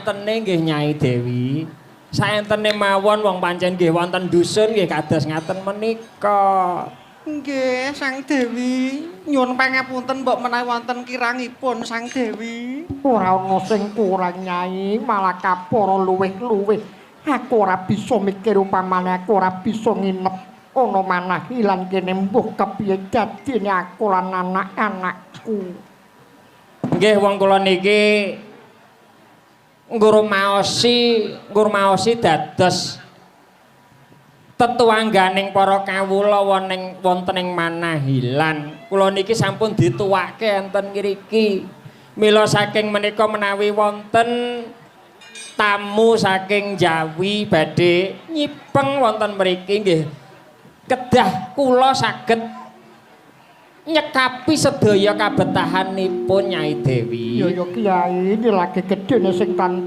Saentene nggih, Nyai Dewi. Saentene mawon, wong pancen nggih wonten dusun nggih kados ngaten menika. Nggih, Sang Dewi. Nyuwun pangapunten mbok menawi wonten kirangipun, Sang Dewi. Ora ana sing kurang, Nyai, malah kapara luwih-luwih. Aku ora bisa mikir upamane aku ora bisa nginep ana Manahilan kene, mbuh kepiye dadine aku lan anak-anakku. Nggih, wong kula niki ngrumaosi dados tetuwangganing para kawula wonten ing Manahilan. Kula niki sampun dituwake enten ngriki. Mila saking menika, menawi wonten tamu saking Jawi badhe nyipeng wonten mriki, nggih kedah kula saged nyekapi sedaya kabetahanipun, Nyai Dewi. Ya ya, Kiai, ini lagi gedene sing tanpa